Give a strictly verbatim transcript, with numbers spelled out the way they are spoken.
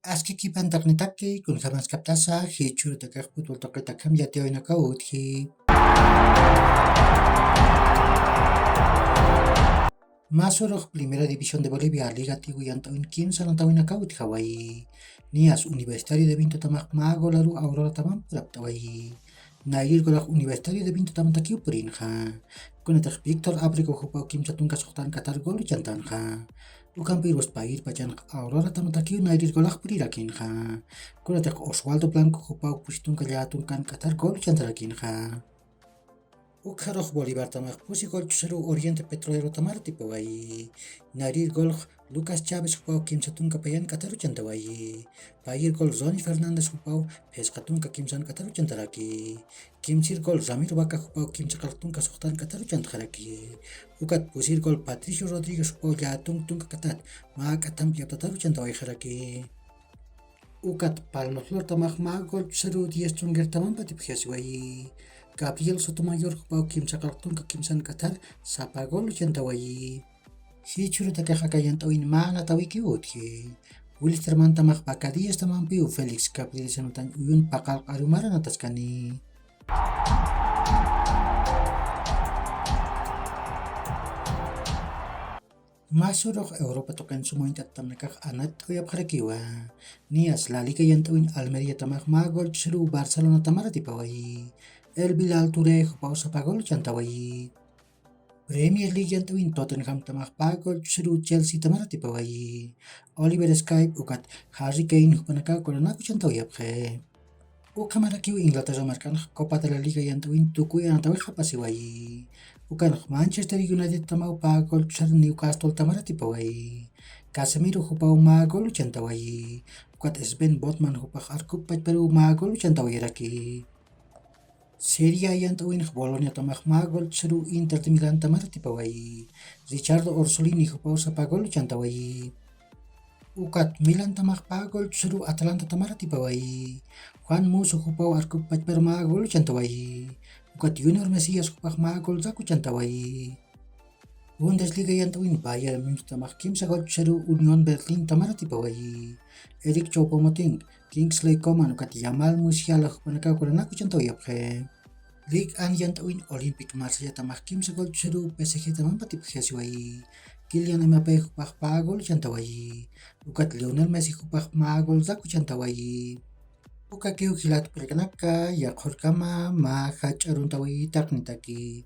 Aski kipan taqnitaki, kunjamaskaptasa, jichhurutakax futbol taqitakham yatiyawinakaw utji. Masurux Primera División de Bolivia, Liga Tigo yant'awin kimsa natawinakaw utjawayi. Nias Universitario de Vinto tamax mä golaru Aurora tamam purapt'awayi. Nayrir golax Universitario de Vinto tamatakiw purinxa. Kunatax Víctor Abrego jupaw kimsa tunka suxtan k'atar gol chantanxa. Ukampirus payir pachanx Aurora tamatakiw Nayrir golax purirakinxa. Kunatax Oswaldo Blanco jupaw pusi tunka llätunkan k'atar gol chantarakinxa. Ukxarux Bolívar tamax pusi gol ch'usaru Oriente Petrolero tamar tipawayi. Nayrir golx Lucas Chávez jupaw kimsa tunka payan k'ataru chantawayi. Payir gol Ronnie Fernández jupaw phisqa tunka kimsan k'ataru chantaraki. Kimsir gol Ramiro Vaca jupaw kimsa q'alq tunka suxtan k'ataru chantxaraki. Ukat pusir gol Patricio Rodríguez jupaw llätunk tunka k'atat mä k'atamp yaptataru chantawayxaraki. Ukat Palmaflor tamax mä gol ch'usaru diez tunka tamampa tipjasiwayi. Gabriel Sotomayor jupaw kimsa q'alq tunka kimsan k'atar sapa gol chantawayi. Jichhurutakax aka yant'awin mä natawikiw utji. Wilsterman tamax Vaca Díaz tamampiw Félix Capriles anutañ uyun paqallq arumara nataskani. Masurux Europa tuqin suma uñt'at tamnakax anatt'awayapxarakiwa. Nias La Liga yant'awin Almería tamax mä gol ch'usaru Barcelona tamar atipawayi. Elvil Alturae jupaw sapa gol chantawayi. Premier League yant'awin Tottenham tamax pä gol ch'usaru Chelsea tamar atipawayi. Oliver Skipp ukat Harry Kane jupanakaw kunanaku chantawayapxi. Ukhamarakiw Inglaterra markanx Copa de la Liga yant'awin tukuy anatawix japasiwayi. Ukanx Manchester United tamaw pä gol ch'usar Newcastle tamar atipawayi. Casemiro jupaw mä gol chantawayi. Ukat Sven Botman jupax arkup pachparuw mä gol chantawayaraki. Serie A yant'awinx Bolonia tamax mä gol ch'usaru Inter de Milán tamar atipawayi. Richardo Orsolini jupaw sapa gol chantawayi. Ukat Milan tamax pä gol ch'usaru Atalanta tamar atipawayi. Juan Musso jupaw arkup pachpar mä gol chantawayi. Ukat Junior Mesías jupax mä gol zaku chantawayi. Bundesliga yant'awin Bayern Munich tamax kimsa gol ch'usaru Unión Berlín tamar atipawayi. Eric Choupo-Moting, Kingsley Coman ukat Yamal Musiala jupanakaw kunanaku chantawayapxi. Liga yant'awin Olympique Marsella tamax kimsa gol ch'usaru P S G tamampa tipjasiwayi. Kylian Mbappé jupax pä gol chantawayi. Ukat Lionel Messi jupax mä gol zaku chantawayi. Ukakiw jilat purkanaka, yaqhurkama mä jach'a aruntawayi taqnitaki.